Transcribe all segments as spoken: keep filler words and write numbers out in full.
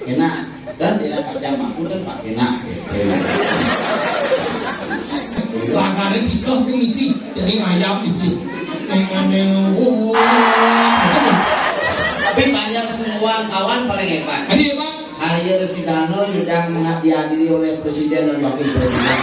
Enak. Dan dia pakai mampu dan pakai nak. Gitu. Langgaran tikus sing isi, jadi ngayam gitu. Neng, neng, oh. Tapi panjang semua kawan paling hebat. Tadi ya, Pak? Hari ini sidang nyidang dihadiri oleh Presiden dan Wakil Presiden.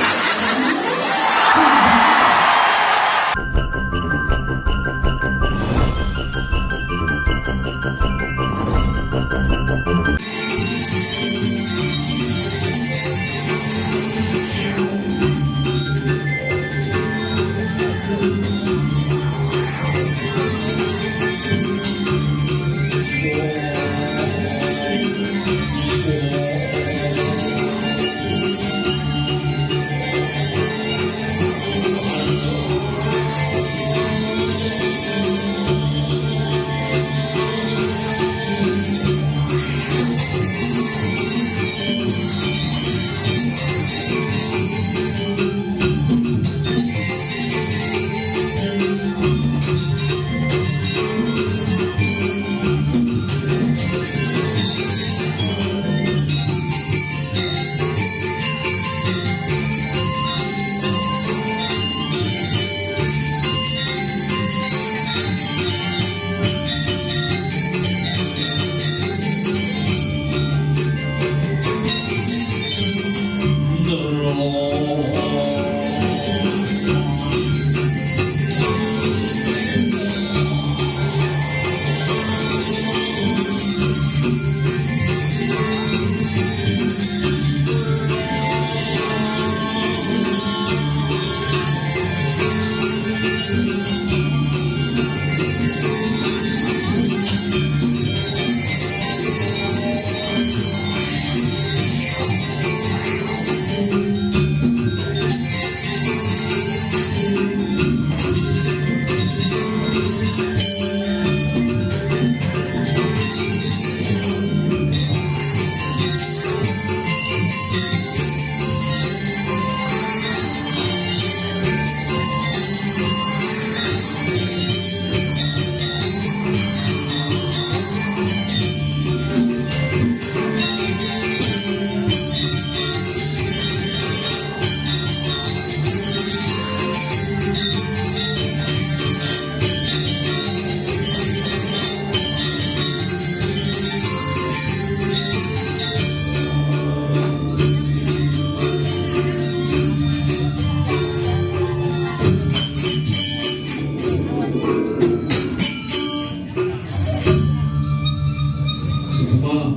Semua.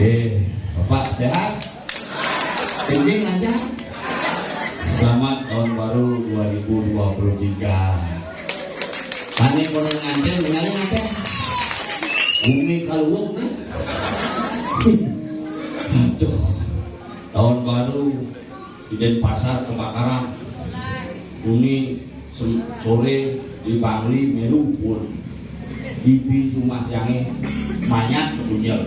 Eh, Bapak sehat? Kencing lancar? Selamat tahun baru dua ribu dua puluh tiga. Ane kono nganten, ningali nganten. Bumi kaluwung, kan? Aduh. Tahun baru di Denpasar kebakaran. Uni sem-, sore di Bangli melu pun. Di rumah yange manyat punyel.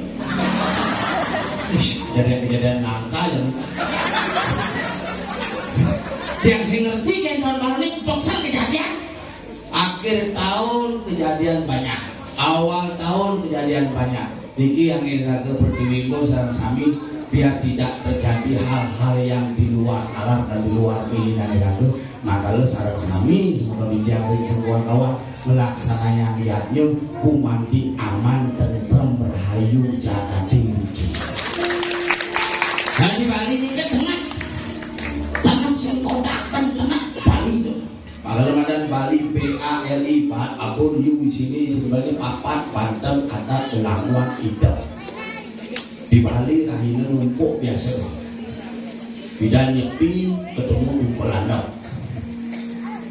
Ih, kejadian-kejadian langka ya. Yang saya ngerti kan tahun baru ini poksan kejadian. Akhir tahun kejadian banyak, awal tahun kejadian banyak. Niki yang iraga Pertiwi sareng sami, biar tidak terjadi hal-hal yang di luar nalar dan di luar keinginan iraga. Maka le sareng sami semoga dijagain semua kawan melaksananya niatnya gumanti aman tentrem rahayu jagat tinggi. Nah, di Bali ini kan tengah, tengah sing kodak dan tengah Bali itu. Kalau ngadan Bali, B A L I, Bat Abun, yu di sini sebenarnya papat, banten, adat, kelakuan, idep. Di Bali rahina numpuk biasa. Bidan Nyepi ketemu Tumpel Landep.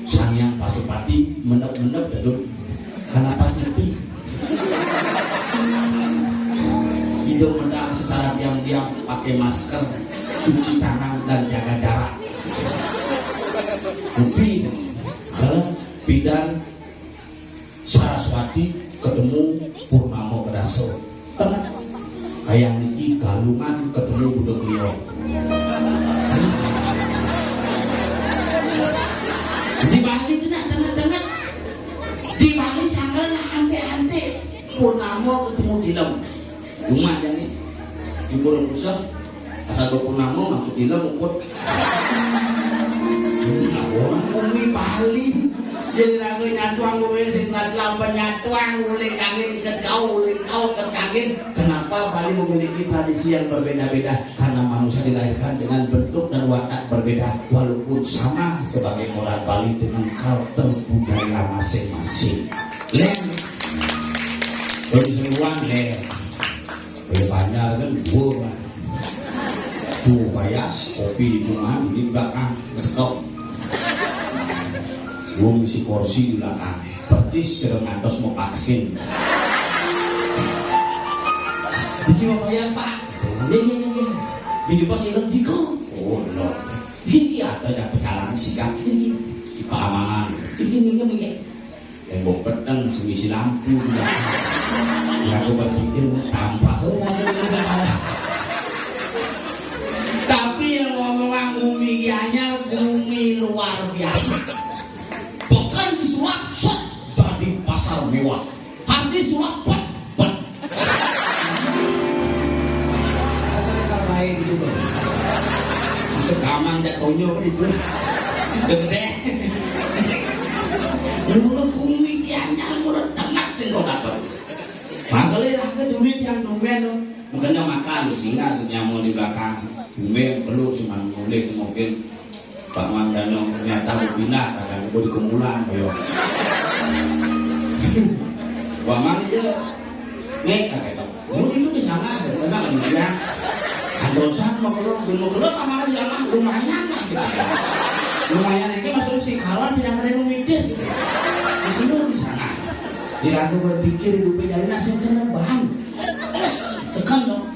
Sang Hyang Pasupati mendep-mendep dedut. Kalapas Nyepi. Itu menang secara diam-diam pakai masker, cuci tangan dan jaga jarak. Kopi, eh, Bidan Saraswati ketemu Purnama Kedasa. Tengah. Kayang niki Galungan ketemu Buda Kliwon. Di Bali tu nak tengah-tengah. Di Bali sangkal nak antik-antik. Purnama ketemu Dilem. Rumah yang ni. Ibu Rebusah, asal dua puluh enam, maksud dina ngumpet. Nah, orang bumi Bali. Jadi raga nyatuang bumi sing telat laban nyatuang, uling kangin ke kau, uling kau ke kangin. Kenapa Bali memiliki tradisi yang berbeda-beda? Karena manusia dilahirkan dengan bentuk dan watak berbeda, walaupun sama sebagai orang Bali dengan karakter budaya masing-masing. Len, terus seruan, Len. Kaya Banjar kan dua kan. Tuh payas, kopi di tengah, di belakang, sekop. Gua ngisi kursi di belakang. Percis sedang ngantos mau vaksin. Iki mau payas, Pak. Ini, ini, ini. Ini pas ingat diko. Oh, no. Iki ada yang pecalang sikap ini. Keamanan. Ini, ini, ini. Tembok peteng, semisi lampu juga. Ya, aku berpikir, tampak, eh, nanti ini salah. Tapi yang ngomongan bumi gianyar, bumi luar biasa. Pekan di Suwak, set, jadi pasar mewah. Hati Suwak, pet, pet. Apa kata lain itu, Bang? Sekamang jak tonyo itu. Gede. Lu kumi gianyar mulut tengah sing kau dapat. Makanya lah ke dunia yang tumben lo. Makanya makan di sini, nyamu di belakang. Tumben perlu cuma ngulik mungkin. Pak Mangdano ternyata mau pindah, kadang gue di Kemulan, yo. Wah, mana aja. Nih, kata itu. Lu itu di sana, ada kena kemudian. Andosan mau keluar, mau keluar sama aja, mah lumayan lah gitu. Lumayan ini masuk si kawan tidak ada yang mitis gitu. Itu lu di sana. Di ragu berpikir hidupnya jadi nasi kena bahan. Sekan dong.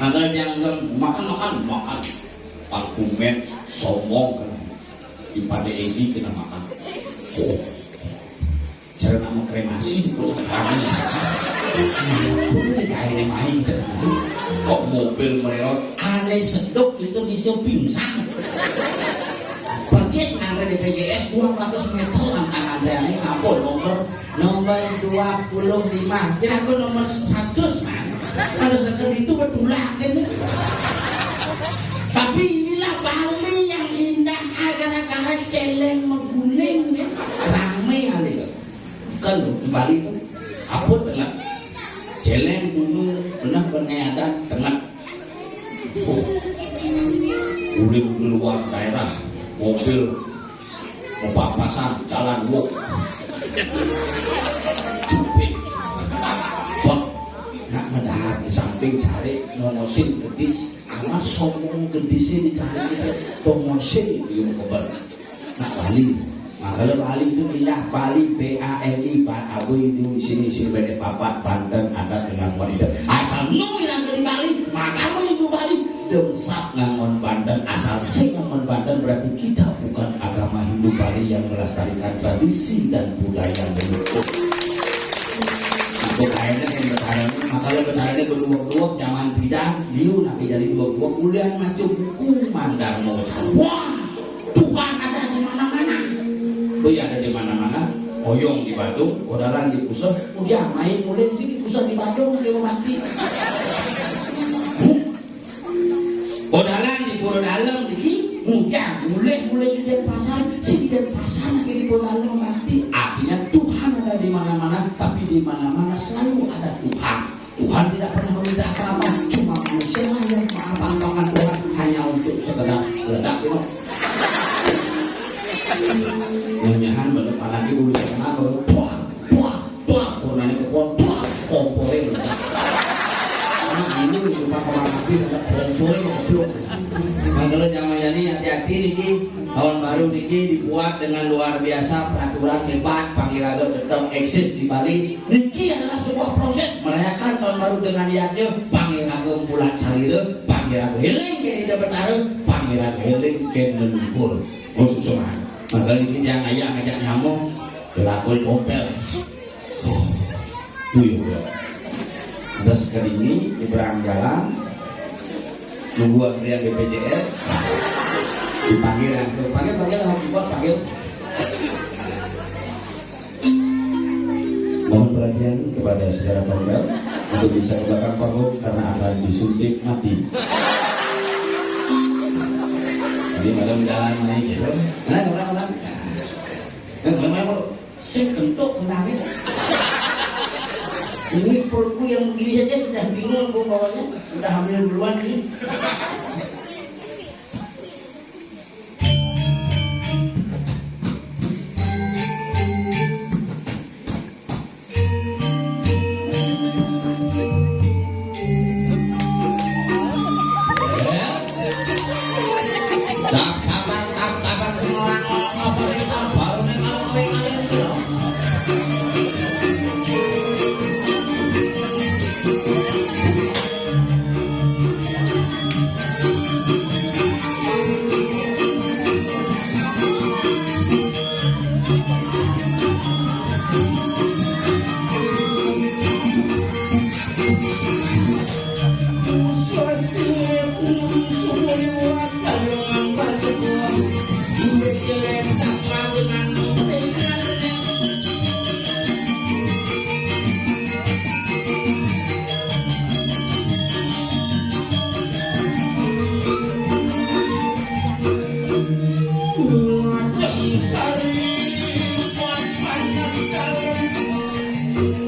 Ada yang bilang, makan, makan, makan. Parkumen, sombong kan. Di pada Edi kena makan. Oh. Cara nak mengkremasi di kota kami. Apa ini kainnya main kita kenal? Kok mobil mererot, aneh sedok itu bisa pingsan. Persis nang di P J S dua ratus meter lantangan dari apa nomor, nomor dua puluh lima. Kira aku nomor seratus, man. Kalau seker itu betulah kan. Tapi inilah Bali yang indah, gara-gara celeng meguling ya. Rame kali. Kan di Bali tuh apa tengah? Celeng gunung, benar, benar ada tengah. Oh. Udah di luar daerah, mobil mau papasan, jalan wok. Cupit. Pot. Nak medar di samping cari nongosin gedis. Amat sombong gedisnya dicari kita. Nongosin di kebal. Nak Bali. Makanya Bali itu ilah Bali, B A L I, Bali, Abu itu sini, sini, beda papat, Banten, adat dengan wanita. Asal nu ilang di Bali, maka ibu Bali. Dong sap ngangon Banten, asal sing ngangon Banten berarti kita bukan agama Hindu Bali yang melestarikan tradisi dan budaya leluhur. Untuk akhirnya yang bertahan, makanya bertahannya berdua-dua zaman tidak liu nanti jadi dua-dua kuliah macam buku mandar mau. Wah, Tuhan ada di mana-mana. Itu ya ada di mana-mana. Oyong di Badung, Odalan di Pusat, udah main mulai di sini Pusat di Badung, dia mati. Odalan di Pura Dalam niki, mudah mulai-mulai di Denpasar, si di Denpasar lagi di Pura Dalam mati. Artinya Tuhan ada di mana-mana, tapi di mana-mana selalu ada Tuhan. Tuhan tidak pernah meminta apa-apa, cuma manusia lah yang mengapa-apakan Tuhan hanya untuk sekedar ledak, you know. Nyanyahan bener, apalagi dulu setengah baru puah, puah, puah, purnanya ke puah, puah, komporin. Nah, ini lupa kemana lagi, ada komporin, goblok. Nah, kalau zaman ini hati-hati niki, tahun baru niki dibuat dengan luar biasa peraturan hebat, panggil tetap eksis di Bali. Niki adalah sebuah proses merayakan tahun baru dengan yadnya, panggil bulan salira, panggil healing ke tidak bertaruh, panggil healing ke leluhur. Khusus cuma. Makanya niki yang ayah ngajak nyamuk, kelakon kompel. Oh, tuyul ya. Terus ke ini, nyebrang jalan, nunggu antrian B P J S, dipanggil langsung. Panggil, panggil, langsung keluar, panggil. Mohon perhatian kepada saudara Kombel untuk bisa ke belakang panggung karena akan Disuntik mati. Jadi malam jalan naik gitu. Nah, orang-orang. Nah, orang-orang sing kentuk kena gitu. Ini perutku yang begini saja sudah bingung aku bawanya, udah hamil duluan ini.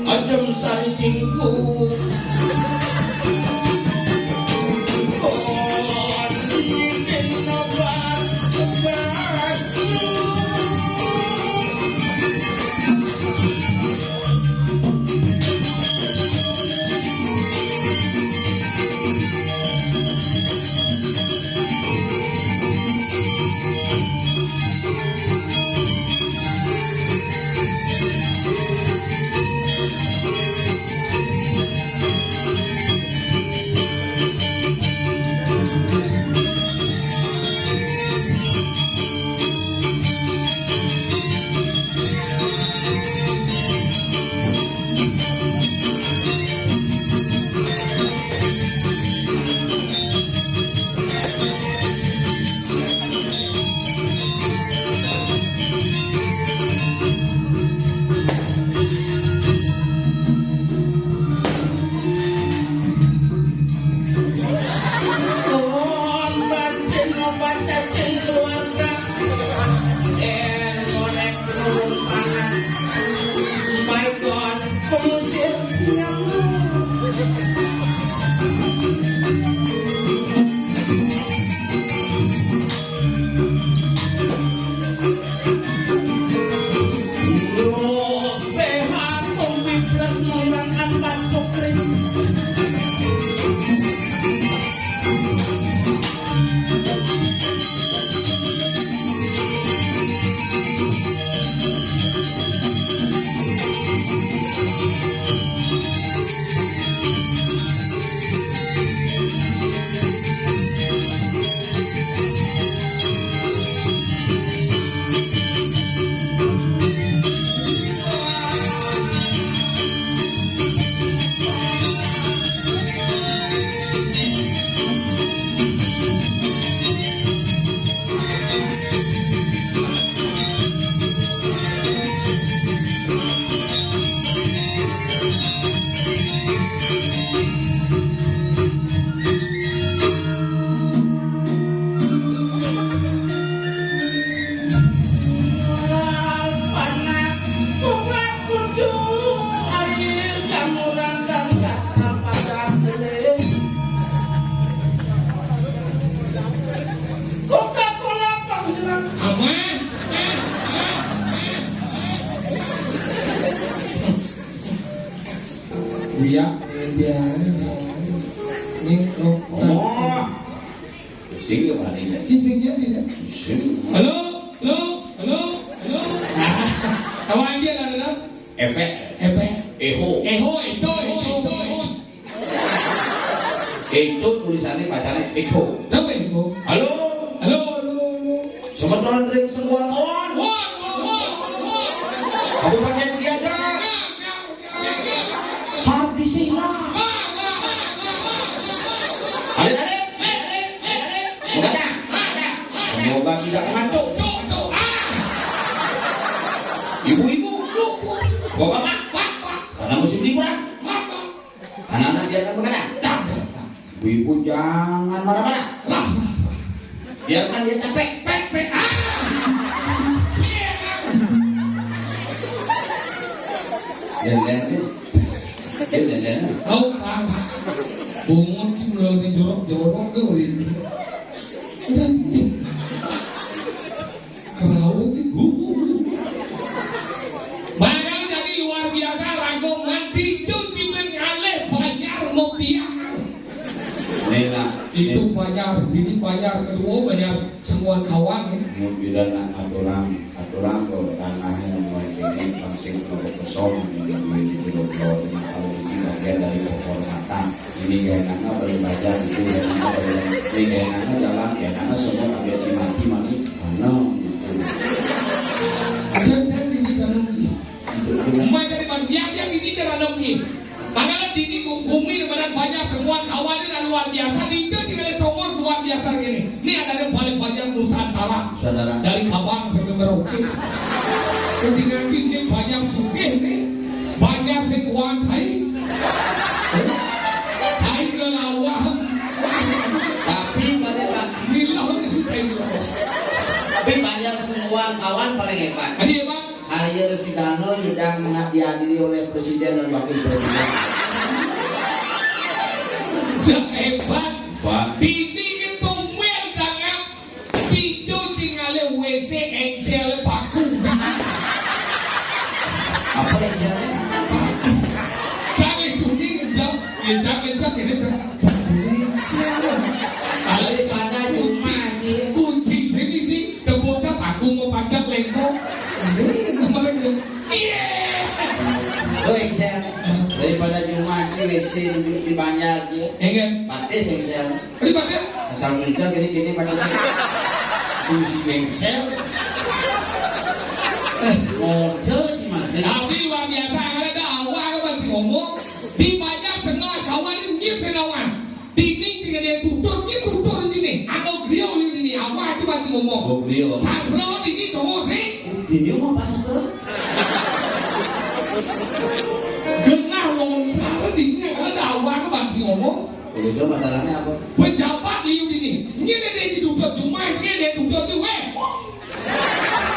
Adem sari cingku. Turun batin obat cacing keluarga. Eh, ngorek turun panas. My God, pengusir nyamuk. P H kombi plus menghilangkan batuk kering. Coca-Cola panggilan. Aman. Iya, iya. Ini, oh, oh. Pusing ya, Pak, ini. Pusing ya, tidak? Pusing. Halo, halo, halo, halo. Nah, tahu aja lah, halo. Efek. Efek. Echo. Echo, echo, echo, echo. Echo tulisannya bacanya echo. Tahu echo? Halo. Halo, halo, halo. Semeton ring semua kawan. Wah, wah, wah, wah, wah. Kabupaten Gianyar. Hardisina. Adik-adik, adik-adik, adik-adik, menggadang, menggadang. Semoga tidak mengantuk. Ibu-ibu, bapak-bapak, karena musim liburan, anak-anak biarkan menggadang. Ibu jangan marah-marah. Lah, biarkan dia capek. Pek, pek. Ah! Iya, Kang. Lelen, dia. Dia lelen. Tahu, Kang. Bungut sih mulai dijorok-jorok ke udah. Udah. Keraut itu. Makanya jadi luar biasa, rago mati cuci ngalih banjar mopiah. Nena, itu banjar, ini banjar kedua, banjar semua kawan ya. Mun bila nak aturan, aturan tuh tanahnya mulai ini langsung ke kosong, yang ini dulu kalau ini bagian dari penghormatan. Ini gaya nana beli bajar, itu gaya nana beli, ini gaya nana jalan, gaya nana semua ambil cimati mani, mana gitu. Ada yang saya ini dalam dia. Mai dari mana? Yang, yang ini dalam dia. Makanya dini bumi di badan banjar semua kawan ini luar biasa. Di itu juga ada tongos luar biasa gini. Ini ada yang paling banyak Nusantara. Saudara. Dari Kabang sampai Merauke. Jadi ngaji ini banyak sugih nih. Banyak sing kuat hai. Hai kelawah. Tapi balik lagi. Bilang ini si tai kelawah. Tapi banyak semua kawan paling hebat. Tadi ya, Pak? Hari Resi Dano yang akan dihadiri oleh Presiden dan Wakil Presiden. Cak hebat. Pak. Pipi ketumben cakap. Pintu cingale W C engsel paku. Apa engselnya? Cale kuning, jam, ya, jam, jam, ini, jam. Engsel. Daripada cuma, Ci. Kunci sini sih, tepuk cap, aku mau pacak lengko. Ini, kemarin, iya. Oh, engsel. Daripada cuma, Ci, W C di, di Banjar, Ci. Enggak. Patis, engsel. Pribadi. Asal mencak gini-gini pakai sih. Fungsi mengsel. Model sih masih. Tapi luar biasa, ada awal masih ngomong. Di banjar sengah kawan ini mirip senawan. Dini sing ada tutur, ini tutur ini. Atau griyo ini, awal itu masih ngomong. Oh, griyo. Sastra ini ngomong sih. Ini mau apa sastra? Genah lontar dini ada awal masih ngomong. Itu masalahnya apa? Pejabat liu ini. Ini dia, dia dituntut cuma, ini dia tuntut tu, weh.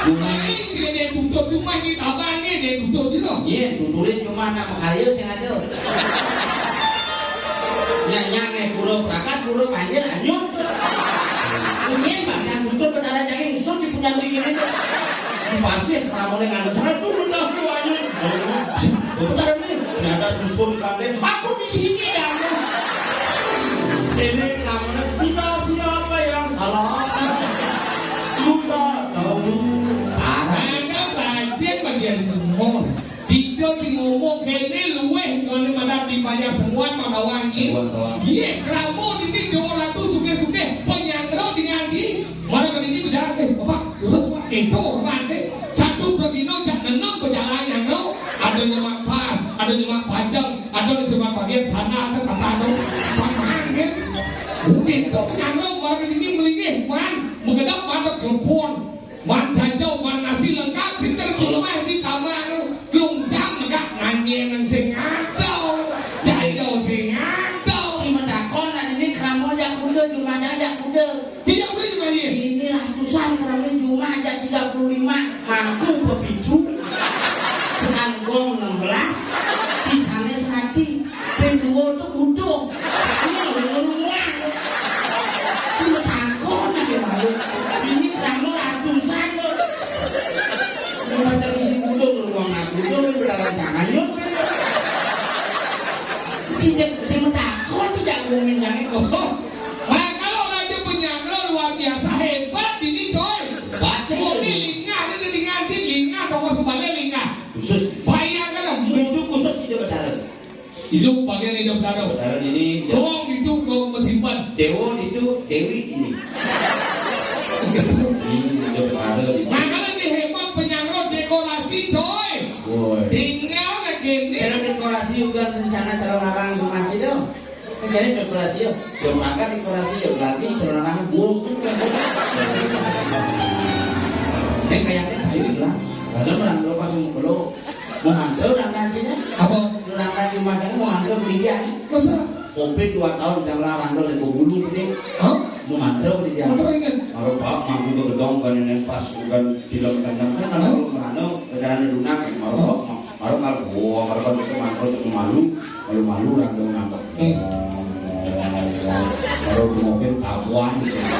Cuma ini dia, dia tuntut cuma, ini abang ini dia tuntut tu loh. Iya, tuturin cuma anak makarya sing ada. Nyanyi eh, pura prakat, pura panjir, anyut. Ini bahkan tuntut Betara Cangin, usut di punya tinggi ini. Di pasir, kamu yang ada sana, tuh, tuh, tuh, anyut. Betara ini, ternyata susun di pantai, aku di sini, ya. Ini namanya kita siapa yang salah? Lu tak tahu. Parah. Ada bagian bagian timur. Tiga di ngomong kene luweh ngene madam di banyak semua mawang ye. Semua mawang. Ye, kramo ini dua ratus suke-suke penyangro dengan di mana kali ini berjalan, eh, Bapak, terus Pak, itu hormat deh. Satu dua kilo jak enam pejalan nyangro, ada nyemak pas, ada nyemak panjang, ada di sebelah bagian sana, ada kata ada. Paman, kan? Mungkin kok nyangro, orang ini melingih, man, menggedap, ada telepon. Man jajau, man nasi lengkap, cinta rumah di taman, kelunjang, enggak nanya nang sing ada, jajau sing ada. Si metakon, ini kramo jak kuda, jumanya jak kuda. Tidak boleh dibayar. Ini ratusan kerana jumlah aja tiga puluh lima, mangku pepicu, sekanggong enam belas, sisanya serati. Ping dua tu butuh. Ini ngurung-ngurung lah. Semua takut nak ya malu. Ini kerana ratusan tu. Ini macam isi butuh, ngurung aku tu, ini berdarah jangan yuk. Tidak, semua takut tidak ngomongin yang itu. Nah, kalau Raja Penyangga luar biasa hebat ini, coy. Baca. Ini lingah, ini lingah, ini lingah, dong, kembali lingah. Khusus. Bayangkan, itu khusus hidup Betara. Hidup bagian hidup Betara. Betara ini. Tolong itu ke mesimpan. Dewa itu Dewi ini. Ini hidup Betara ini. Nah, kalau ini hebat Penyangga dekorasi, coy. Woi. Tinggal ke sini. Kalau dekorasi juga rencana calon orang rumah itu. Kan jadi dekorasi ya, ya makan dekorasi ya, berarti celana rambut. Ini kayaknya ayo lah. Padahal orang lo pas mau lo mau nganter orang nantinya. Apa? Orang nanti rumah tangga mau nganter dia. Masa? Covid dua tahun jam larang lo di bulu gede. Hah? Mau mandro di dia. Mandro ingat. Maro bawa mangku ke gedong, bukan ini pas, bukan film kandang. Kan kalau merano, ada dunak, maro bawa, maro kalau gua, maro kan itu mandro itu malu, malu-malu orang tuh nangkep. Hmm. Maro mungkin tabuan di sini.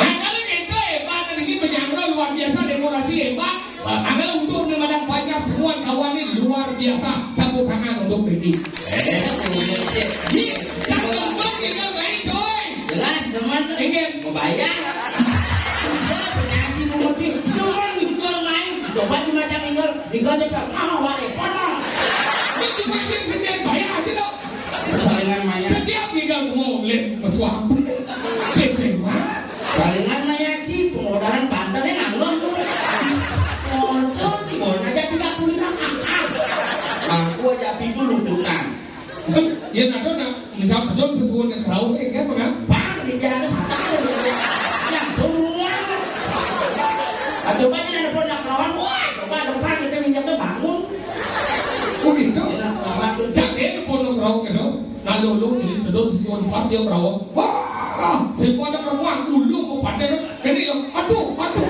Nah, kalau gitu hebat, ini penyangga luar biasa, dekorasi hebat. Ada untuk Ramadan banyak semua kawan ini luar biasa. Tepuk tangan untuk Ricky. Eh, punya sih. Ini satu untuk tinggal main coy. Jelas teman. Ingat. Mau bayar. Penyanyi mau sih. Teman tinggal main. Coba di macam tinggal. Tinggal cepat. Mama balik. Mana? Ini cuma dia sendiri bayar aja loh. Salingan mayat. Setiap tinggal mau lihat pesuap. Pesing banget. Salingan mayat ci, pemodalan pantai nganggur tuh. Foto ci, bon aja tiga puluh lima kakak. Mangku aja pitu luputan. Ya, nah, nah, misal betul sesuai dengan kerauh, eh, kan, kan? Bang, di jalan sadar. Yang turun. Nah, coba aja ada pun kawan, wah, coba depan kita minjam tuh bangun. Oh, gitu? Ya, kawan tuh. Jadi, ada pun kerauh, gitu. Nah, lu, lu, jadi, betul sesuai pas yang kerauh. Wah, saya pun ada perempuan, dulu, mau pada, jadi, ya, aduh, aduh.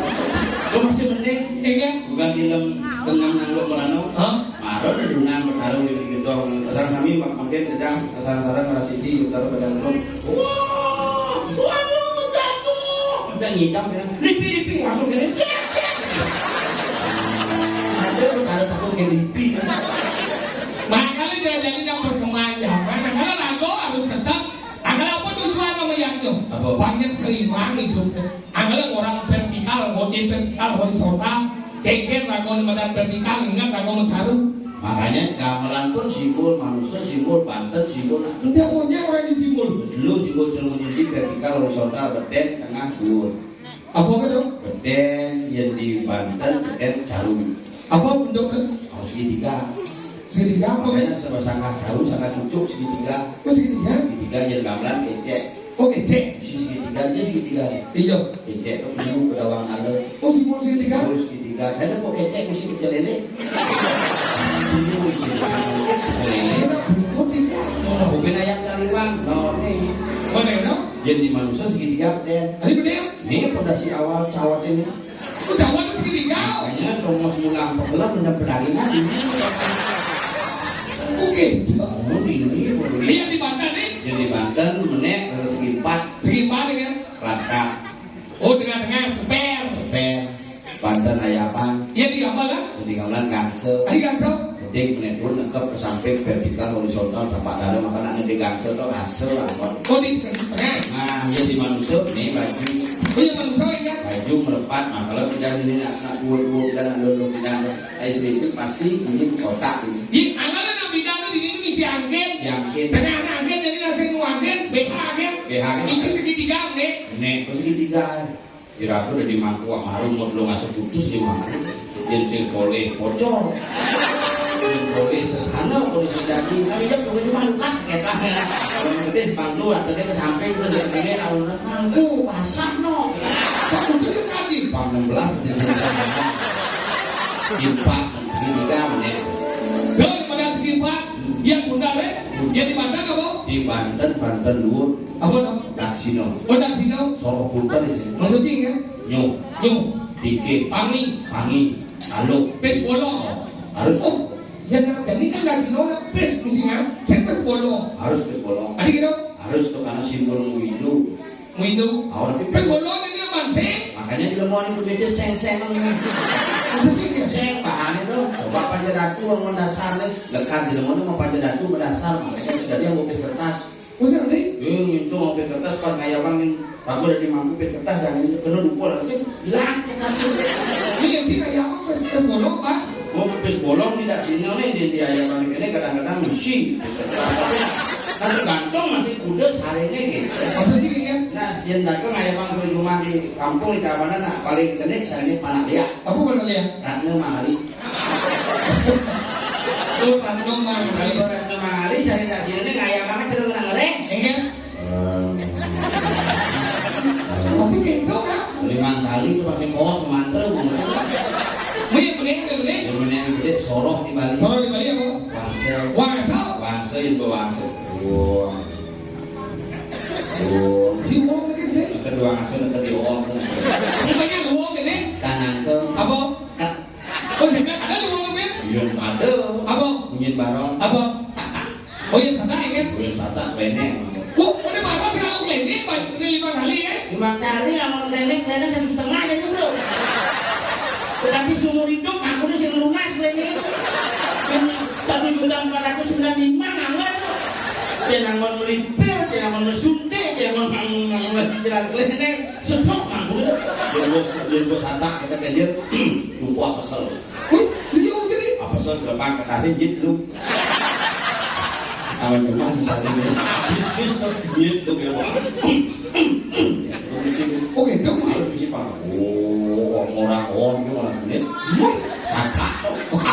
Lu masih mending? Iya. Bukan film tenang nang lu merano. Hah? Maro dedungan bertaruh di gedong. Pasal kami mak-, makin kejam, pasal-pasal ngerasiki, taruh pada gedong. Wah, waduh, kamu. Udah ngidam ya. Lipi, lipi, langsung kene. Cek, cek. Ada bertaruh takut ke lipi. Makanya dia jadi yang berkembang zaman. Karena lagu harus tetap. Ada apa tujuan sama yang itu? Apa? Banyak seimbang itu. Anggalan orang vertikal, hodi vertikal, horizontal, kengken ragon madan vertikal, ingat ragon caru. Makanya gamelan pun simbol manusia, simbol banten, simbol. Tidak punya orang yang simbol. Dulu simbol cermin vertikal, horizontal, beden, tengah, dhuwur. Apa ke dong? Beden yang di banten, beden caru. Apa bentuknya? Oh, segitiga. Segitiga apa? Makanya sama sangat jauh, sangat cucuk segitiga. Oh, segitiga? Segitiga yang gamelan kecek. Oh, kecek. Isi segitiga, dia segitiga. Iya. Kecek tuh dulu ke dawang ada. Oh, si segitiga? Terus segitiga. Dan kok kecek mesti pecel lele? Dulu isi pecel lele. Iya, berikut ini. Oh, bubin ayam taliwang. Nah, ini. Mana ya, dong? Yang di manusia segitiga, deh. Tadi bener? Ini fondasi awal cawat ini. Aku jawab terus gini, kau. Makanya, dong, mau semulang pegelar, bener-bener ini. Oke. Bangun ini, bangun ini. Iya, di Banten, nih. Yang di Banten, menek, dari segi empat. Segi empat, ya. Rata. Oh, tengah-tengah, seper. Seper. Banten ayapan. Iya, di gambar, kan? Yang di gamelan gangsel. Tadi gangsel. Jadi, menek pun lengkap ke samping vertikal, horizontal, tapak dada, makanya ada di gangsel tuh hasil lah. Oh, di tengah. Nah, ya di manusia, ini baju. Oh, iya, manusia, iya. Baju merepat, nah, kalau tidak ini nak, nak dua-dua, tidak nak dua-dua, tidak ada. Istri-istri pasti ini kotak ini. Di anggalan yang beda di ini misi angin. Si angin. Tengah angin, jadi nasi angin, B H angin. B H angin. Isi segitiga angin. Ini, terus segitiga. Ira aku udah dimangku wak maru, mau belum ngasih putus di mana? Yang sing boleh bocor. Yang boleh sesana, boleh jadi. Tapi dia bukan cuma luka, kita. Kalau gede sepangku, atau dia ke samping, terus dia begini, kalau mangku, pasah, no. Pak, udah tadi. Pam enam belas, di sini. Empat, ini tiga menit. Dong, pada segi empat, yang bunda, eh? Yang di Banten apa? Di Banten, Banten Luhur. Apa, no? Daksina. Oh, Daksina. Soroh Punten di sini. Maksudnya, ya? Nyo. Nyo. Dikit. Pangi. Pangi. Aluk. Pes bolong. Harus. Oh, ya, nah, jadi kan Daksina, pes mesti, kan? Saya pes bolong. Harus pes bolong. Ada gitu? Harus tuh karena simbol Muilu. Muilu. Awal tapi pes bolong ini apa sih? Makanya di lemon itu beda seng-seng ini. Maksudnya, ya? Seng, bahannya tuh. Coba Panca Datu, yang dasar nih. Lekat di lemon itu mau Panca Datu, mau dasar. Makanya sudah dia mau kertas. Usah, Dik. Yung, itu mau kertas pas ngayawangin, aku udah dimangku kertas dan ini kena dukul sih, hilang kertas itu. Iya, Dik, kayak apa? Pes, pes bolong, Pak? Mau pes bolong tidak sini nih, di, di ayam ini kadang-kadang mesti pes kertas. Nah, tergantung masih kuda sehari ini gitu. Maksudnya, iya? Nah, sejak dagang ayam ke rumah di kampung di Tabanan, nah, paling cenik saya ini panak liak. Apa panak liak? Ratna Mangari. Oh, Ratna Mangari. Kalau Ratna Mangari, saya tak sini nih, kayak apa, cenderung nang ngereh. Enggak. Tapi gitu, kan? Lima kali itu pasti kos mantra, gitu. Mending, mending, mending. Yang mending gede, soroh di Bali. Soroh di Bali apa? Wangsel. Wangsel? Wangsel. Yen bawa aset. Wong. Wong. Di wong iki, Dek. Kedua aset, kedua wong. Ini banyak wong ini. Kanan ke. Apa? Kat. Oh, saya ada di wong ini. Iya, ada. Apa? Bunyi barong. Apa? Oh, iya, sana ya, kan? Bunyi sata, benek. Oh, udah baru sih aku ini, Pak. Ini lima kali ya. Lima kali, lamun klenik, klenik satu setengah aja, Bro. Tetapi seumur hidup, aku ini sing lunas klenik. Ini satu juta empat ratus sembilan lima angel. Cen anggon melipir, cen anggon mesuntik, cen anggon mang-, mang-, mang-, jalan klenik. Sedok mangku. Yen bos, yen bos satak, kita kerja, lupa kesel. Wih, iya, jadi. Apa sih, gampang kekasih, gitu. Awan cuman misalnya, habis, habis, gitu, ya, Pak. Ya, itu mesti. Oke, itu mesti. Harus mesti, Pak. Oh, orang, orang, itu malah sebenarnya. Wih, salah. Oh, hmm.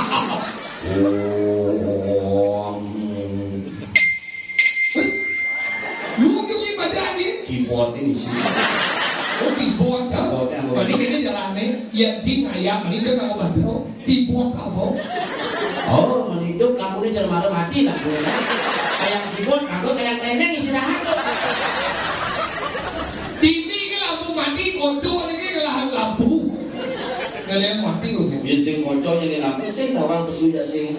Hah? Lu ngunjungi badan ini? Keyboard ini sih. Oh, keyboard, ya? Keyboard yang Tadi ini jalannya, ya, jin, ayam, ini dia nggak mau bantu. Keyboard apa? Oh, menidup lampunya jelema mati lah. Kayak keyboard, aku kayak teneng istirahat tuh. T V ke lampu mati, kocok lagi ngelahan lampu. Ngelahan mati, kok. Biar sing kocok jadi lampu, sing tawang pesu ya, sing.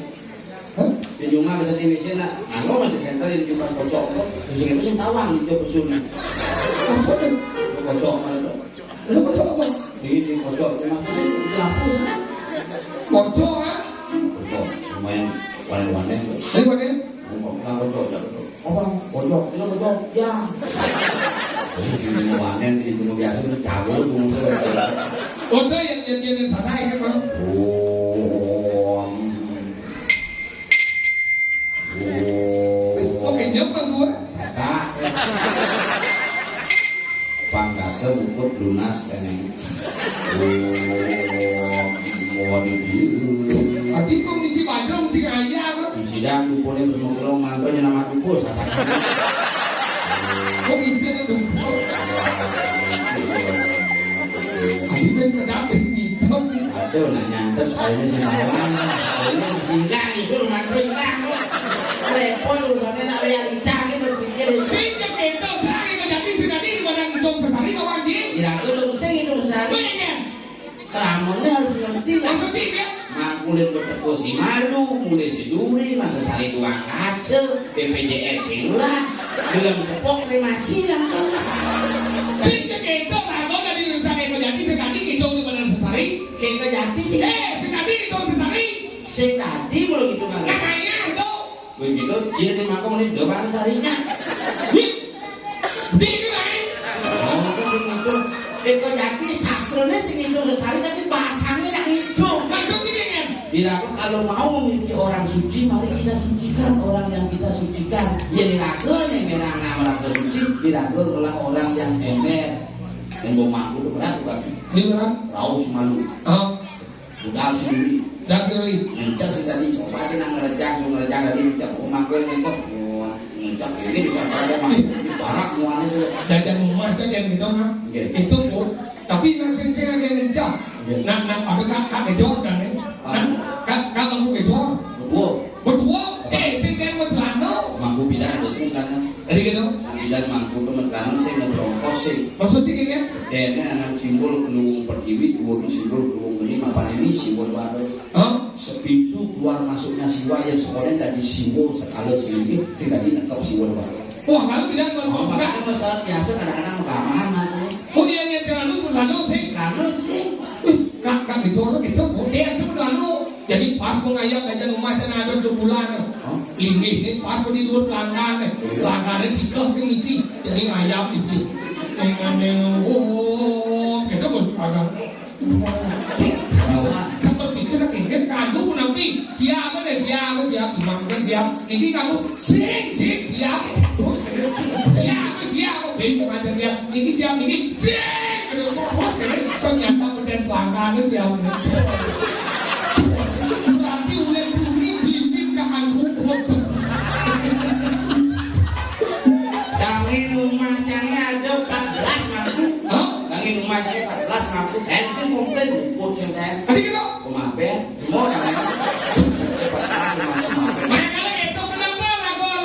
Hah? Di rumah bisa di mesin, nak. Anggo masih senter di pas kocok tuh. Di sini tuh sing tawang, di jok pesu, nah. Maksudnya? Kocok mana tuh? Lu kocok apa? Ini di kocok, rumah tuh sih, di lampu, ya. Kocok, ah? Kocok, lumayan wanen-wanen tuh. Ini wanen? Ngomong, nah, kocok, ya, kocok. Apa? Kocok, ini kocok, ya. Ini sini wanen, ini cuma biasa, udah cabut, cuma tuh. Udah, yang, yang, yang, yang sana, ini, Bang. Oh, hmm. Oh. Oke, dia apa gua? Sata. Pangkasa bukut lunas, Neng. Oh, mohon diri. Tadi kok misi badung, misi kaya apa? Misi dangdut, pokoknya semua kalau mantunya nama tuku, sata. Kok misi ada dungkul? Tadi kan kedapet hitam. Aduh, nah nyantet, sekalinya sih malam. Sekalinya masih hilang, disuruh mantu hilang. Repot urusannya, nak realita, gitu, berpikir. Sing cek itu, sari, menjadi, sing tadi, pada ngitung sesari, kawan, di? Kira-kira dong, sing ngitung sesari. Banyak, ya? Keramonnya harus ngerti, kan? Maksudnya, ya? Makulin berteko si malu, mulai si duri, masa sari dua kase, B P J S sing lah, belum cepok, kremasi lah, tuh. Sing cek itu, lah, kau tadi urusan yang menjadi, sing tadi ngitung di mana sesari? Kayak kejati sih. Eh, sing tadi ngitung sesari. Sing tadi belum ngitung, kan? Namanya itu. Begitu, jin di mangkok ini, coba sarinya. Wih, di ini lain. Oh, itu begitu. Itu jadi sastranya sing ngitung sesari, tapi bahasanya yang ngitung. Maksudnya, kan? Bila aku kalau mau memiliki orang suci, mari kita sucikan orang yang kita sucikan. Ya, diraga nih, merah nama orang suci, diraga oleh orang yang ember. Yang mau mampu berat, bukan? Ini berat. Raus malu. Oh. Budal sendiri. Budal sendiri. Ngenceng sih tadi, coba aja nang ngerejang, suruh ngerejang tadi ngenceng. Oh, mangkok ngenceng. Oh, ngenceng. Ini bisa pada mah. Ini barak muanya tuh. Dagang emas aja gitu, kan? Iya. Itu, oh. Tapi nang sing-sing aja ngenceng. Iya. Nah, nah, ada kak, kak ngejor dan, eh. Ah. Nah, kak, kak mau ngejor. Betul. Berdua, eh, sing kayak mau celana. Mampu pindah, ada sing kan. Jadi gitu? Nah, pindah mampu ke Medrano sing mau berongkos sih. Maksudnya kayak? Dene anak simbol Gunung Pertiwi, dua simbol Gunung ini, mapan ini simbol baru. Hah? Sepintu keluar masuknya Siwa yang sekolah dari simbol sekali sedikit, sing tadi nangkep simbol baru. Wah, kalau tidak mau Oh, buka. Makanya masalah biasa kadang-kadang agama amat, ya. Oh, iya, iya, terlalu, terlalu sih. Terlalu sih. Wih, kak, kak, itu orang itu, oh, dia langsung terlalu. Jadi pas mau ngayap aja rumah sana ada dua bulan. Hah? Ini, ini pas mau tidur pelanggan, eh. Iya. Pelanggan ini tiga sih misi. Jadi ngayap itu. Dengan yang, oh, kita pun agak. Kan berpikir lagi, kan kagum nanti. Siapa deh, siapa, siapa, gimana, siapa. Ini kamu, sing, sing, siap. Terus, siap, siap. Bingung aja siap. Ini siap, ini, sing. Terus, ternyata udah bangkane siap. Berarti udah bumi, bingung, jangan kumpul. Kami rumah kami ada empat belas mampu. Hah? Kami rumah kami empat belas mampu. Dan itu komplain, ikut sih, kan? Tadi gitu. Rumah band. Semua yang banyak kali itu kenapa lagu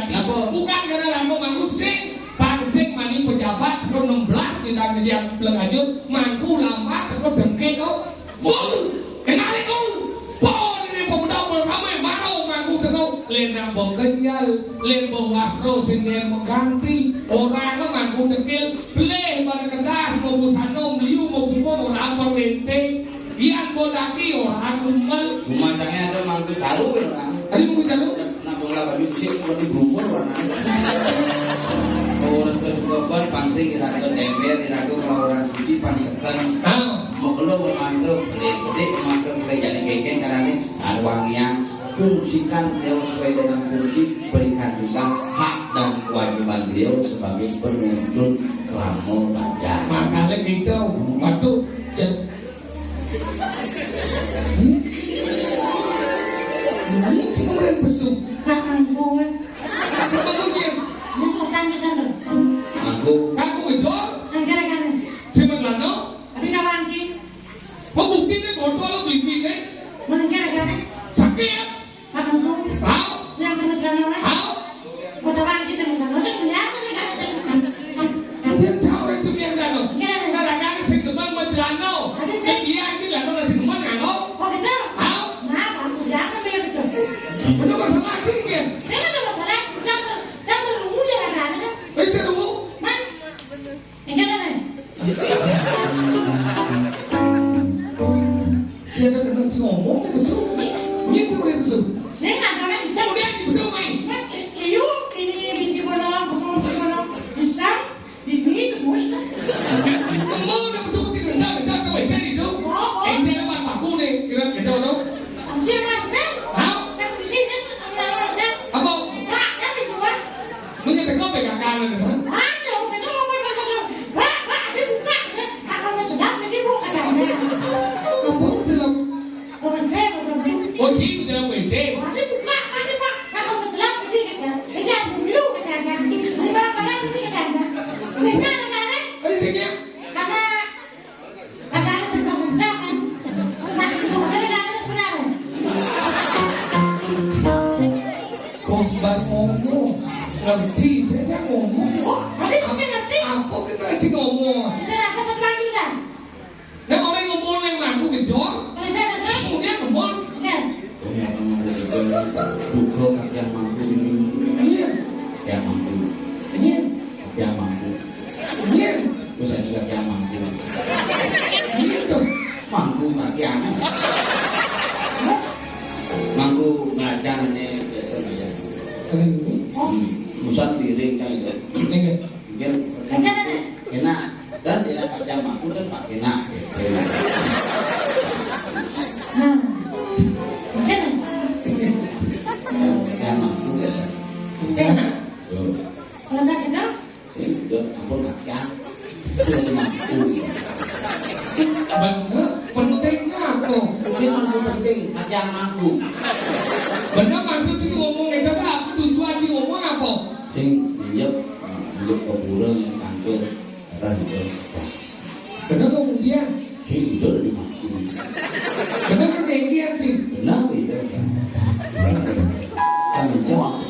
Napa? Bukan karena rangka mangku sing, pangsing mani pejabat, teko enam belas di dalam media pelengajut, mangku lambat, teko dengkek kau. Bung, kenali kau. Pon ini pemuda ramai, maro mangku teko. Lena bekenyal, len bewasro sing len mengganti. Orang mangku dekil, pelih pada kertas, mau busano, meliu, mau bumbu, orang perlenteng. Yan bodaki ora kuman. Gumacange ada mangku caru ya, Kang? Tadi mangku caru? Nak bola baju sik roti brumbul warnane. Ora terus gobar pangsing ira ke ember, ira ke orang suci pangseken. Ah. Mokelo mantuk, gede-gede mantuk le jane kengkeng karane anu wangian. Fungsikan beliau sesuai dengan fungsi, berikan juga hak dan kewajiban beliau sebagai penuntut krama banjar. Makanya kita waktu Ini cuma yang besuk. Kak Mangku, eh. Apa bentuknya? Ini mau tanya sana. Aku. Kaku ngejor? Angkara-kara. Simat lano? Tapi kawan ki. Pembukti ni botol beli ni. Menengkara-kara. Sakit. Kamu tuh. Hao. Yang sama celana mana? Hao. Kota Bangki sama celana. Saya punya apa nih, Kak? Dia cawe itu biar celana. Iya. Nah, kami sing demen mau celana. Ada sih. Sing dia ini celana sing demen ngano. Oh, gitu? Hao. Nah, kamu sudah apa bilang gitu? Itu masalah sih, ya. Saya nggak ada masalah. Jangan, jangan dulu ya, ada-ada kan. Eh, saya dulu. Man. Enggak ada, men. Siapa kenal si ngomong, dia besuk. Ini tuh dia besuk. Saya nggak pernah bisa. Udah, dia besuk, main. Kan, eh, eh, yuk, ini biji bola, biji bola, biji bola. Bisa, ini itu, bos. Kamu udah besuk, tinggal, tinggal, tinggal, tinggal, saya itu. Oh, oh. Eh, saya dapat paku nih, kira, kira, dong. Siapa, saya? Hah? Saya di sini, saya nggak pernah, saya. Apa? Pak, saya di luar. Lu nyetek apa ya, kakak lu, ha? Aduh, itu mau ngomong apa tuh? Pak, Pak, dia buka, dia akan mencedak, nanti buka, katanya. Apa mencedak? Orang saya, Mas Abdi. Oh, sih, mencedak W C. Wah, dia buka, nanti, Pak, akan mencedak, nanti, katanya. Ini aku dulu, katanya. Ini barang-barang, nanti, katanya. Sehingga anak-anak. Ada sini, ya? Karena Negara sedang bencana. Nah, itu negara sebenarnya. Kok baru ngomong? Ngerti, saya nggak ngomong. Oh, tapi saya ngerti. Apa kita sih ngomong? Kita apa sebelah jurusan? Nah, orang ngomong yang lagu gejor, kemudian ngomong. Iya. Buka kaki yang mampu ini. Iya. Yang mampu. Iya. Kaki yang mampu. Iya. Terus ada kaki yang mampu. Iya tuh. Mampu kaki yang. Mampu belajar ini biasa ya. Hmm. Musan piring kan itu. Iya. Mungkin enak. Dan dia pakai mampu dan pakai nak. Nah, mungkin. Pakai mampu ya. Enak. Tuh. Kalau saya sedang. Saya juga ampun pakai. Pakai mampu. Bener, pentingnya apa? Sing mampu penting, pakai mampu. Bener maksudnya ngomong itu apa? Tujuan dia ngomong apa? Sing, iya, untuk kuburan yang tampil. Kenapa kemudian? Sing itu di mana? Kenapa kayak gitu? Kenapa itu? Kan menjawab.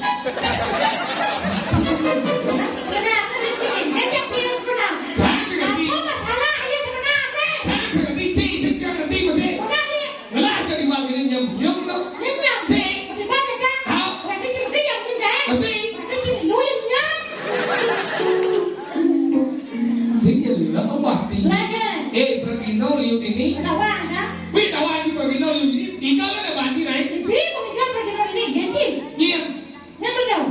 Kenapa di sini? Kan yang punya sebenarnya. Saya ngerti. Apa masalah? Ayo sebenarnya. Saya ngerti, Cik. Saya ngerti, masih. Kenapa? Ngelah jadi bang ini nyem-nyem tu. Nyem-nyem? Cik. Bagaimana, Kak? Hah? Berarti cuma dia yang punya, eh? Tapi? Berarti cuma lu yang nyem. Sing ya lu lah kau bakti. Belajar. Eh, pergi nol liu ini. Ada orang, Kak? Wih, tahu aja pergi nol liu ini. Tinggal ada bandi naik. Ibu, ibu, tinggal pergi nol ini. Ganti. Iya. Nyem betul.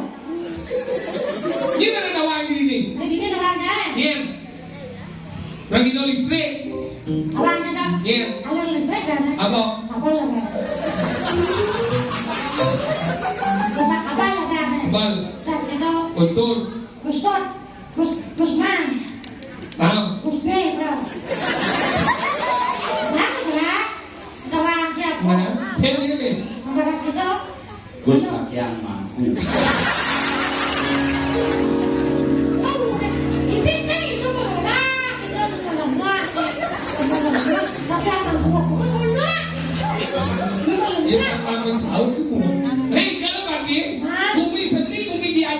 Ini ada tahu aja ini. Lagi ini ada orang, Kak? Iya. Lagi nol listrik. Apa yang ada? Iya. Ada listrik kan? Apa? Apa ya, Kak? Apa, apa ya, Kak? Bal. Tas itu. Kustur. Kustur. Kus, Kusman. Paham? Kusde, bro. Bagus lah. Kita orang siap. Nah, ini, ini. Apa tas itu? Gus Bagian Mangku. Iya, kan bagus tahu tuh. Hei, kalau bagi, bumi seni, bumi dia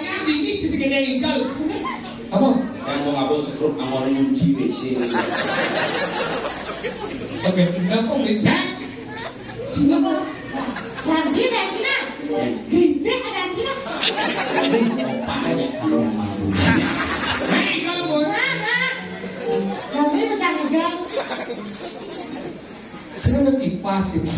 Terus awal ngunci W C. Oke, kenapa becak? Kenapa? Ganti, ganti, nah. Ganti, ganti, nah. Ini apa ya? Hei, kalau bola, nah. Kami pecah tiga. Sebenarnya kipas gitu.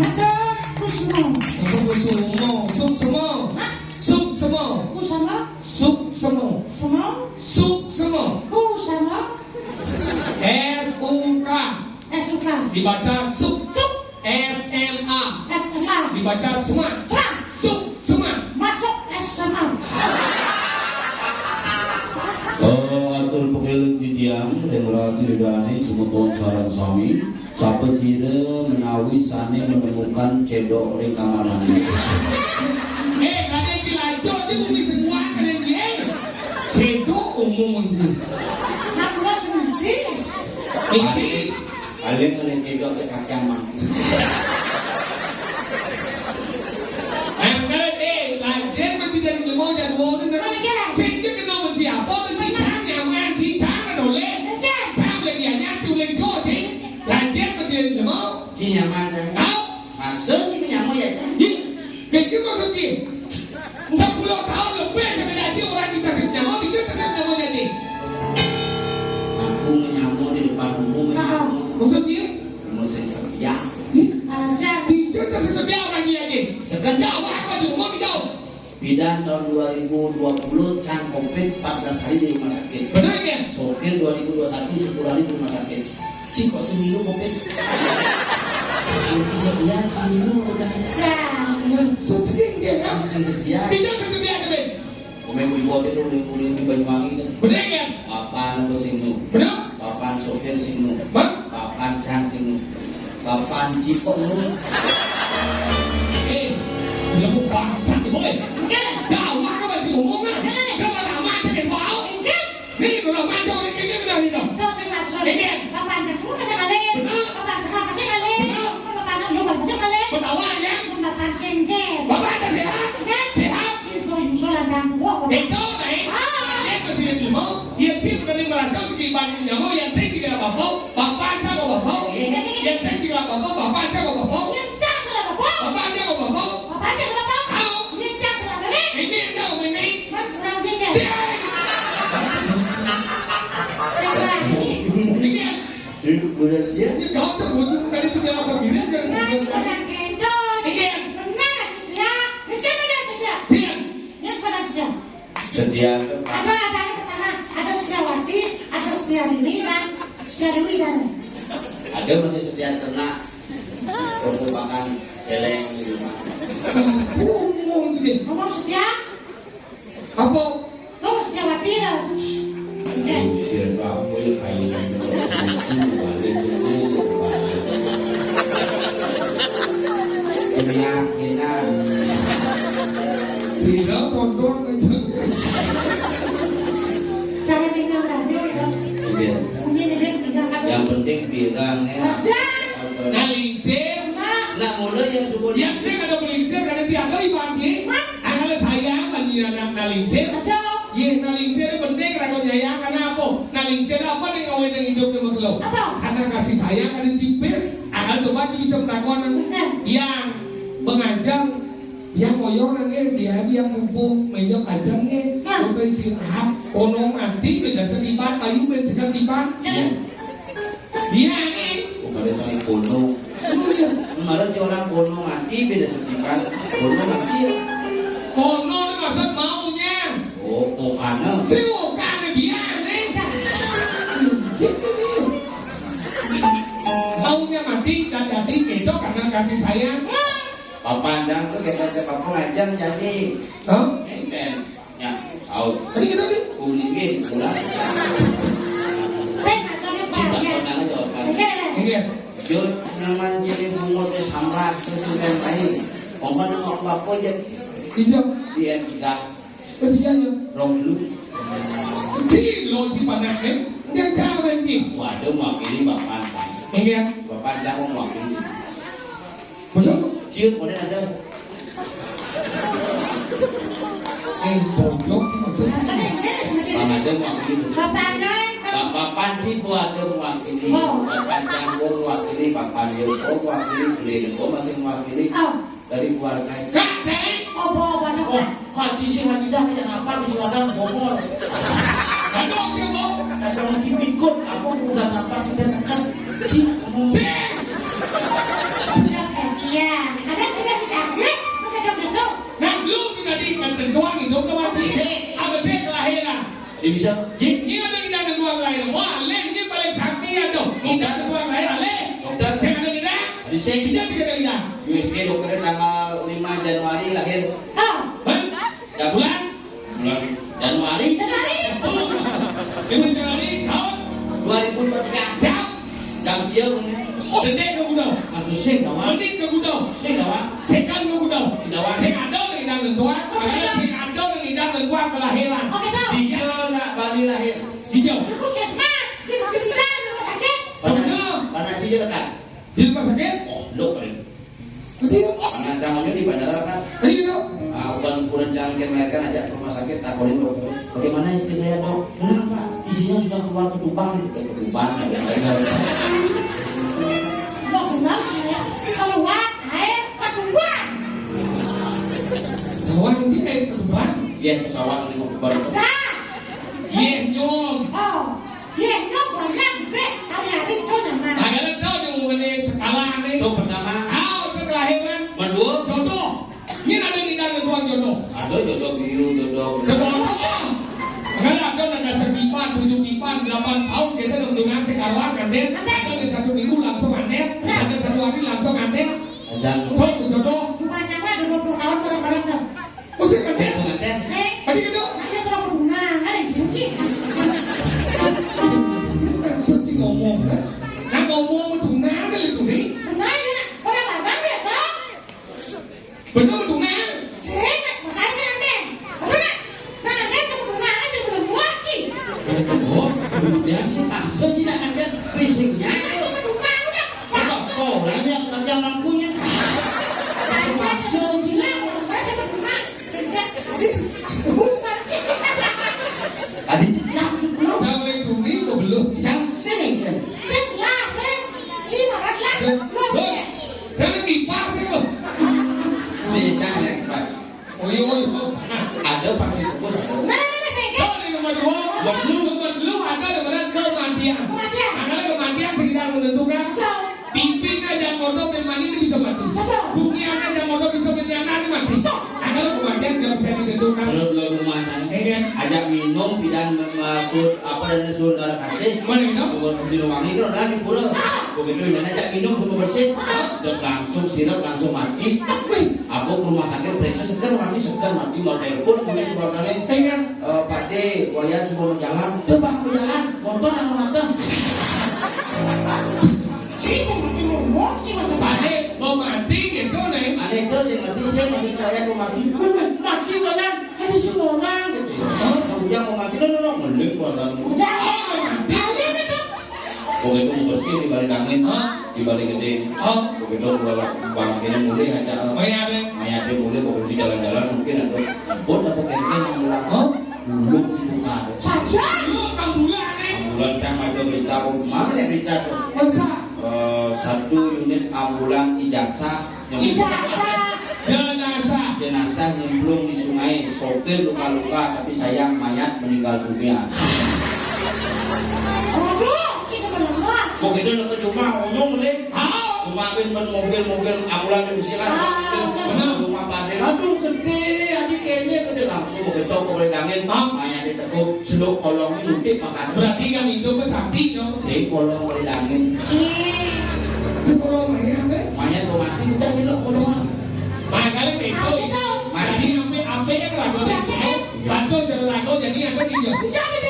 Matur, Kusmo. Apa Kusumo? Suksmo. Hah? Suksmo. Kusama? Suksmo. Semau? Suksmo. Kusama? S U K. S U K. Dibaca suk. Suk. S M A. S M A. Dibaca semak. Semak. Suk, semak. Masuk S M A. Oh, atur pengéling titiang, ring ratu ridane, semeton sareng sami. Sapa sira menawi sane menemukan cedok ring kamar mandi? Eh, kade cilaco aja bumi semua kade dia. Cedok umum aja. Nah, gua sengsi. Isi. Paling ngene cedok ke kaki amang. Angkat, eh, lajeng mesti dari jemur dan wong itu kan. Sing dia kena mesti apa, mesti cang nyaman, mesti cang kan oleh. Cang lagi hanya culik kau, cing. Lajeng mesti dari jemur. Cing nyaman, kan? Tahu? Maksud cing nyaman ya, cing? Ih, kayak gitu maksud cing. Sepuluh tahun lebih kami ngaji orang kita sing nyaman, itu tetap nyaman jadi. Aku menyamuk di depan umum, menyamuk. Maksud cing? Musim sepiak. Ih, aja. Itu tuh sesepiak orang dia, cing. Sekedar apa di umum itu? Bidan tahun dua ribu dua puluh cang covid empat belas hari di rumah sakit. Benar, ya? Sopir dua ribu dua puluh satu sepuluh hari di rumah sakit. Cing, kok semilu covid? Cing setia, cing milu udah. Nah, sing setia, ya? Cing setia. Tidak setia, ya, Ben? Komen ibu itu udah, udah di Banyuwangi kan. Benar, ya? Papan apa sing nu? Benar? Papan sopir sing nu. Bang? Papan cang sing nu. Papan cipok lu. Eh, dia mau bangsat, Ibu, eh. Enggak. Dah, awak kau bagi ngomong, nah. Enggak. Dah, lama aja, dia mau. Enggak. Nih, kalau maju, orang ini benar, ini. Kau sing masuk. Ini. Papan cang semua masih balik. Benar. Papan sekolah masih balik. Benar. Papan rumah masih balik. Betul, ya. Papan cengkeh. Bapak ada sehat? Enggak. Sehat. Itu usulan dan buah. Itu, baik. Ah. Dia berdiri di mau. Yang sing berani merasa untuk ibadah nyawa, yang sing tidak apa-apa, bapak aja mau bapak. Yang sing tidak apa-apa, bapak aja mau bapak. Yang cang sudah bapak. Bapak aja mau bapak. Bapak aja mau bapak. Tahu? Yang cang sudah beli. Ini yang tahu, ini. Hah, kurang sih, ya? Si. Yang berani. Ini yang Udah dia. Ini kau terbujuk tadi tuh dalam begini kan. Nah, ini benar, Kendo. Iya. Benar, Setia. Ini kan benar, Setia. Iya. Ini benar, Setia. Setia. Ada, ada, ada pertama. Ada Setiawati, ada Setia Dewi, dan Setia Dewi, dan ada masih Setia kena pertumpakan celeng di rumah. Ngomong tuh dia. Ngomong Setia. Apa? Ngomong Setia Wati lah. Sir, apa ya kayu lucu balik ini balik. Ini yakinan. Sila pondok aja. Cara tinggal radio ya. Iya. Mungkin ini tinggal kata. Yang penting bilang ya. Aja. Nah, lingsir. Nah, mulai yang subuh. Yang sing ada belingsir, kada tiada ibaratnya. Angkala sayang bagi anak nalingsir. Aja. Yeh, nalingsir penting raga nyayang karena apa? Nalingsir apa nih ngawin yang hidup di makhluk? Apa? Karena kasih sayang ada tipis. Akan coba aja bisa melakukan yang penganjang, yang ngoyong nang dia dia mumpung meja ajang nih. Nah. Untuk istirahat, kono mati beda sedipan, kayu beda sedipan. Iya. Iya nih. Bukan tadi kono. Kemarin si orang kono mati beda sedipan, kono mati ya. Kono ini maksud maunya. Oh, kokana. Si kokana dia nih. Gitu nih. Maunya mati dan jadi itu karena kasih sayang. Papanjang tuh kita aja papa ngajang jadi. Hah? Enten. Ya, tahu. Tadi kita nih. Ulingin pulang. Saya nggak sadar, Pak. Cinta ya. Pernah aja kan. Oke. Iya. Jod nang manjili bungut wis samrak terus sampeyan main. Mongkon ngomong apa aja. Iya. Di N tiga. Ketiga ya. Rong dulu. Cilo si panaknya. Dia cara main game. Waduh, mewakili Bapak. Iya. Bapak jangan mewakili. Betul? Ciut, mana ada? Eh, bocok sih maksudnya sih. Bang ada mewakili maksudnya. Bapak ada. Bapak Panci bu ada mewakili. Oh. Bapak Cangkul mewakili. Bapak Yoko mewakili. Beli Yoko masih mewakili. Oh. Dari keluarga. Kak, cari. Oh, bawa mana? Oh, Kak Cici Hadidah kerja apa di Suadang Bogor? Aduh, dia mau. Ada orang Cibikut, aku udah nampak sudah dekat. Cik, ngomong. Cik. Sudah kajian. Kadang sudah ditarik, begitu-gitu. Nah, lu sudah diingatkan doang, hidup doang. Sik. Apa sih kelahiran? Dia bisa. Ini ada di dalam dua kelahiran. Wah, leh, ini paling sakti ya tuh. Kita dua kelahiran, leh. Dokter. Saya ada di dalam. Di sini. Dia tidak ada di dalam. U S G dokternya tanggal lima Januari lahir. Oh. Hah? Ya, bulan? Bulan Januari. Januari. Ibu Januari tahun dua ribu dua puluh tiga. Jam? Jam siang, Bang. Detik ke gudang. Atuh sing, kawan. Menit ke gudang. Sing, kawan. Second ke gudang. Sing, kawan. Sing ada di dalam tuan. Sing ada di dalam tuan kelahiran. Oke, tahu. Dia nak Bali lahir. Hijau. Di puskesmas, di, di, di rumah sakit. Mana? Mana sih dia dekat? Di rumah sakit? Oh, lo kali. Jadi, mana calonnya di bandara kan? Iya, dok. Ah, bukan ukuran calon yang melahirkan aja ke rumah sakit, takorin dokter. Bagaimana istri saya, dok? Kenapa? Isinya sudah keluar ketuban. Eh, ketuban, ya, ya, ya. Mau kenal saya? Keluar air ketuban. Keluar nanti air ketuban? Iya, pesawat di ketuban. Dah. Iya, nyom. Oh. Yeh, nyok banyak, Bek. Hari-hari kau nyaman. Agak tahu dia mau ini sekolah nih. Itu pertama. Ah, itu kelahiran. Kedua. Jodoh. Ini ada di dalam tuan jodoh. Ada jodoh biu, jodoh. Jodoh apa? Agak ada, ada dasar kipan, tujuh kipan, delapan tahun kita udah ngasih karuan kan, Den? Ada. Ada satu minggu langsung kan, Den? Ada. Ada satu hari langsung kan, Den? Ajang. Tuh, jodoh. Cuma nyaman ada dua puluh tahun bareng-bareng tuh. Usik pengantin. Pengantin. Tadi gitu. Ayo terus tunangan, ada yang kunci. Suci ngomong, kan? Nah, ngomong tunangan itu, nih. Tunangan, orang larang biasa. Bener tunangan. Sering, makanya sih aneh. Bener, nak? Nah, aneh sama tunangan, cuma belum lagi. Oh, kemudian dipaksa sih, nak, aneh. Pisingnya. Sama tunangan, udah. Kok orang yang, yang mampunya? Dipaksa sih, nak. Adi cik lah, belum. Dah boleh kuning ke belum? Yang sing, kan? Sing lah, sing. Sing, makan lah. Belum. Saya lagi pas, ya, belum. Nih, jangan yang pas. Oh, iya, oh, iya. Ada vaksin fokus, ada. Mana, mana, saya, kan? Tahu di nomor dua. Buat lu. Nomor dua ada, nomor dua kematian. Kematian. Ada kematian. Yang sekedar menentukan. Pimpin aja kodok memang ini bisa mati. Dunia aja kodok bisa menyanani mati. Kalau kematian nggak bisa ditentukan. Kalau dua rumah sana, iya, ajak minum, bidan maksud apa dan suruh darah kasih. Mana itu? Suruh di rumah ini kalau di pura. Begitu yang ajak minum semua bersih. Dan langsung sirap, langsung mati. Wih, aku ke rumah sakit, periksa seger mati, seger mati, mau telepon, punya sebenarnya. Iya. Eh, Pak De, Wayan semua berjalan. Coba berjalan, motor yang mata. Sing mati ngomong sih, Mas. Pasti mau mati gitu, Neng. Ada itu sih mati, saya masih kaya mau mati. Mati, Wayan. Ada semua orang gitu. Hah? Mau ujang mau mati, lo, lo, lo, mending gua kan. Ujang, oh, mau mati. Pokoknya itu mau bersih di balik angin, hah? Di balik gede. Oh. Pokoknya itu gua bang ini mulai aja. Mayat, Neng. Mayat dia mulai, pokoknya di jalan-jalan mungkin ada bot atau kengkeng yang bilang, oh, dulu itu ada. Saja. Dulu ambulan, Neng. Ambulan, cang, macam berita, mana berita tuh? Masa? Eh, satu unit ambulan ijazah. Ijazah. Jenazah. Jenazah nyemplung di sungai. Sopir luka-luka, tapi sayang mayat meninggal dunia. Aduh, kita melemah. Kok gitu, lo ke rumah, ujung, Lin? Ah. Rumah bin, bin, mobil, mobil, ambulan, bin, besi, kan? Ah, bener. Rumah Pak De. Aduh, gede, adik kene, gede, langsung mau kecok ke balik angin. Ah. Mayat ditekuk, seluk kolong ini, nutip makan. Berarti yang itu mah sakti, dong. Si kolong balik angin. Ih. Si kolong mayat, eh? Mayat mau mati, udah gitu, kolong. Makanya itu. Mati. Jadi, ampe, ampe yang ragu itu. Bantu cara ragu, jadi ada di dia.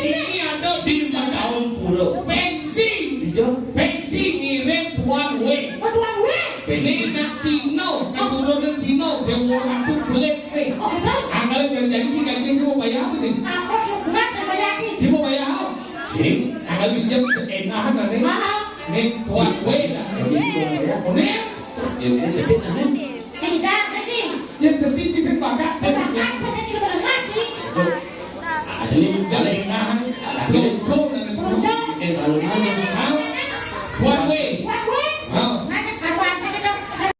Ini ada di tahun pura. Pensi. Di jam. Pensi ngiring Tuan W. Oh, Tuan W. Pensi. Ini nak Cino, keturunan Cino, dia mau ratu belit nih. Oh, betul. Angkal jangan jadi sih, kayak gitu mau bayar apa sih? Angkot lu buat saya bayar sih. Dia mau bayar apa? Sih. Angkal pinjam enakan nanti. Mahal. Nih, Tuan W. Jadi, dia mau bayar. Oh, nih. Ya, ini sedikit, nih. Tidak, sedih. Ya, sedih, sedih, bakat. Sedih.